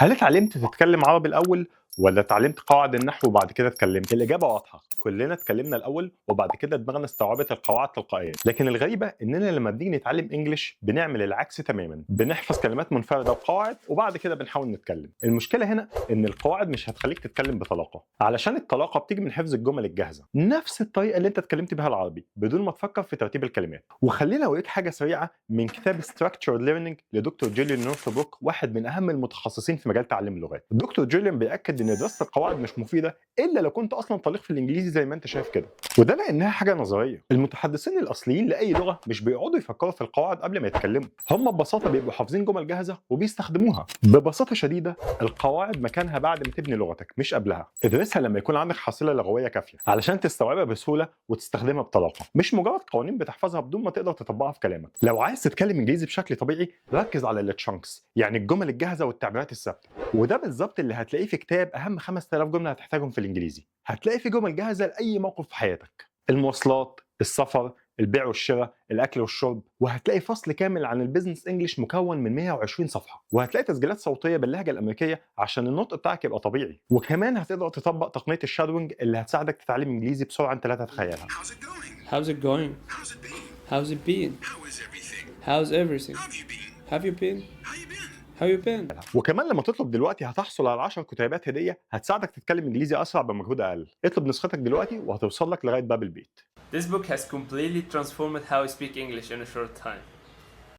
هل اتعلمت تتكلم عربي الأول ولا اتعلمت قواعد النحو وبعد كده اتكلمت؟ الإجابة واضحة، كلنا اتكلمنا الأول وبعد كده دماغنا استوعبت القواعد تلقائيا. لكن الغريبة إننا لما بنيجي نتعلم English بنعمل العكس تماما، بنحفظ كلمات منفردة وقواعد وبعد كده بنحاول نتكلم. المشكلة هنا إن القواعد مش هتخليك تتكلم بطلاقة، علشان الطلاقة بتيجي من حفظ الجمل الجاهزة، نفس الطريقة اللي أنت اتكلمت بيها العربي بدون ما تفكر في ترتيب الكلمات. وخلينا أوريك حاجة سريعة من كتاب Structured Learning لدكتور جوليان نورثبروك، واحد من أهم المتخصصين في مجال تعلم اللغات. الدكتور جوليان بيأكد إن دراسة القواعد مش مفيدة إلا لو كنت أصلا طليق في الإنجليزي زي ما أنت شايف كده، وده لأنها حاجة نظرية. المتحدثين الأصليين لأي لغة مش بيقعدوا يفكروا في القواعد قبل ما يتكلموا، هم ببساطة بيبقوا حافظين جمل جاهزة وبيستخدموها. ببساطة شديدة القواعد مكانها بعد ما تبني لغتك مش قبلها. ادرسها لما يكون عندك حصيلة لغوية كافية علشان تستوعبها بسهولة وتستخدمها بطلاقة، مش مجرد قوانين بتحفظها بدون ما تقدر تطبقها في كلامك. لو عايز تتكلم انجليزي بشكل طبيعي ركز على ال chunks، يعني الجمل الجاهزة والتعبيرات الثابتة، وده بالظبط اللي هتلاقيه في كتاب أهم 5000 جملة هتحتاجهم في الإنجليزي. هتلاقي في جمل جاهزة لأي موقف في حياتك، المواصلات، السفر، البيع والشراء، الاكل والشرب، وهتلاقي فصل كامل عن ال business English مكون من 120 صفحة، وهتلاقي تسجيلات صوتية باللهجة الامريكية عشان النطق بتاعك يبقى طبيعي، وكمان هتقدر تطبق تقنية ال shadowing اللي هتساعدك تتعلم انجليزي بسرعة انت لا تتخيلها. How's it going? How's it going? How's it been? How's it been? How is everything? How's everything? How have you been? Have you been? How you been? How you been? وكمان لما تطلب دلوقتي هتحصل على 10 كتيبات هديه هتساعدك تتكلم انجليزي اسرع بمجهود اقل. اطلب نسختك دلوقتي وهتوصل لك لغاية باب البيت. This book has completely transformed how I speak English in a short time.